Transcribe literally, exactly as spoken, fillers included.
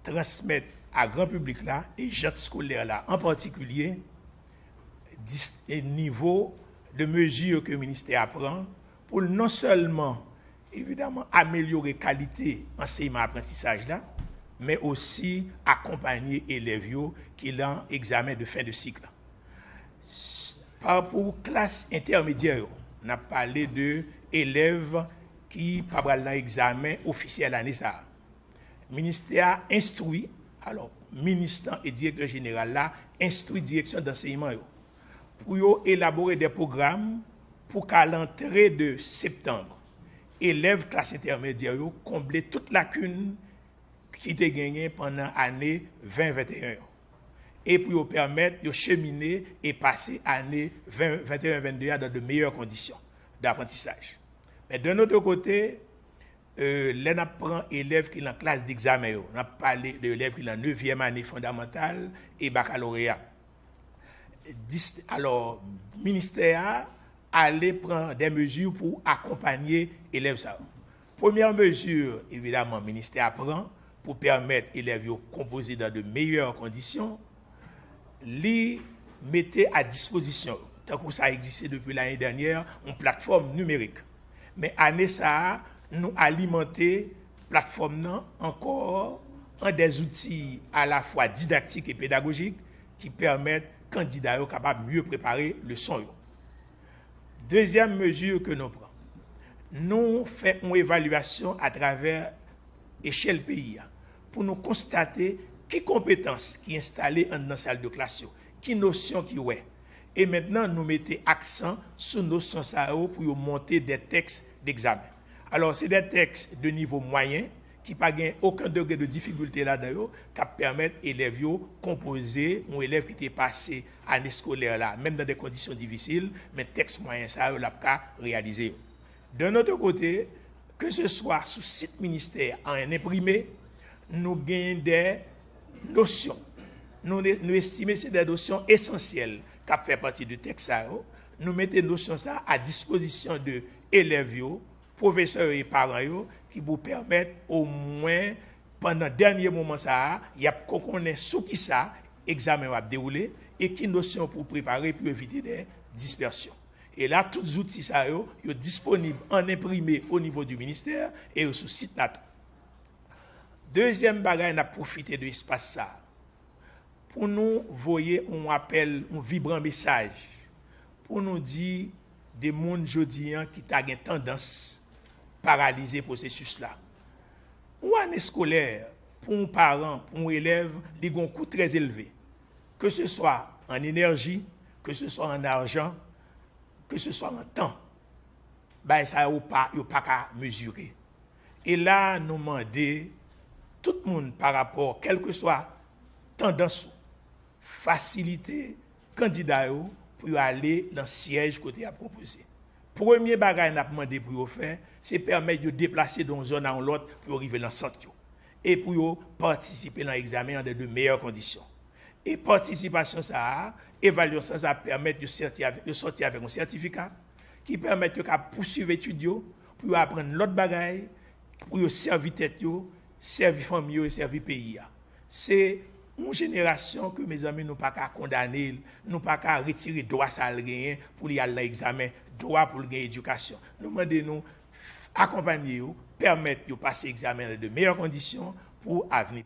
transmèt a gran piblik la e jant skolè la an patikilye, dis- e nivo de mezi ke ministè a pran pou l non sèlman, evidaman, amelyore kalite ansèyman aprantisaj la, men osi akonpanye elèv yo ki lan egzamen de fen de sik la. Pa pou klas entèmedyè yo, n ap pale de elèv ki pa pral nan egzamen ofisyèl ane sa a. Ministè a enstwi, alò, minis lan e direktè jeneral la enstwi direksyon dansèyman yo pou yo elabore de pwogram pou ka lantre de septanm, elèv klas entèmedyè yo konble tout lakin ki te genyen pandan ane ven venteyen an, e pou yo pèmèt yo chemine e pase ane ven venteyen vennde a dans de meilleures conditions d'apprentissage. Men d'un autre côté, euh, lè n ap pran elèv ki nan klas d'egzamen yo, n ap pale de elèv ki nan nevyèm ane fondamantal e bakaloreya. Dis- alò, ministè a ale pran de mezi pou akonpanye elèv sa yo. Premyè mezi, evidaman, ministè a pran pou pèmèt elèv yo konpoze dans de meilleures conditions, li mete a dispozisyon, tankou sa egziste depi lane dènyè, yon platfòm nimerik. Men ane sa a, nou alimante platfòm nan ankò an de zouti alafwa didaktik e pedagojik ki pèmèt kandida yo kapab mye prepare leson yo. Dezyèm mezi ke nou pran, nou fè yon evalyasyon atravè echèl peyi a pou nou konstate ki konpetans ki enstale anndan sal de klas yo, ki nosyon ki wè. E mentnan, nou mete aksan sou nosyon sa yo pou yo monte de tèks d'egzamen. Alò, se de tèks de nivo mwayen ki pa gen okenn degre de difikilte ladan yo, k ap pèmèt elèv yo konpoze yon elèv ki te pase ane eskolè la, menm nan de kondisyon difisil, men tèks mwayen sa yo, l ap ka reyalize yo. D'un autre côté, ke se swa sou sit ministè a an enprime, nou gen de nosyon. Nou, nou estime se de nosyon esansyèl k ap fè pati de tèks sa yo. Nou mete nosyon sa a dispozisyon de elèv yo, pwofesè yo e paran yo, ki pou pèmèt omwen pandan dènye moman sa a, y ap konnen sou kisa egzamen yo ap dewoule e ki nosyon pou prepare pou evite de dispèsyon. E la, tout zouti sa yo, yo disponib an enprime o nivo di ministè e yo sou sit la tou. Dezyèm bagay, n ap pwofite de espas sa a pou nou voye yon apèl, yon vibran mesaj, pou nou di de moun jodi an ki ta gen tandans paralize pwosesis la. Yon ane eskolè, pou yon paran, pou yon elèv, li gen yon kou trè elve, ke se swa an enèji, ke se swa an ajan, ke se swa an tan. Bagay sa yo pa, yo pa ka mezire. E la, nou mande tout moun pa rapò, kèlkeswa tandans ou, fasilite kandida yo pou yo ale nan syèj kote y ap konpoze. Premye bagay n ap mande pou yo fè, se pèmèt yo deplase de yon zòn a yon lòt pou yo rive nan sant yo e pou yo patisipe nan egzamen an dans de meilleures conditions. E patisipasyon sa a, evalyasyon sa a pèmèt yo sèti avè-, yo sòti avèk yon sètifika ki pèmèt yo ka pousuiv etid yo pou yo aprann lòt bagay, pou yo sèvi tèt yo, sèvi fanmi yo e sèvi peyi a. Se yon jenerasyon ke, mezanmi, nou pa ka kondane l, nou pa ka retire dwa sa a l genyen pou li al nan egzamen, dwa pou l gen edikasyon. Nou mande nou akonpanye yo, pèmèt yo pase egzamen an dans de meilleures conditions pou avni.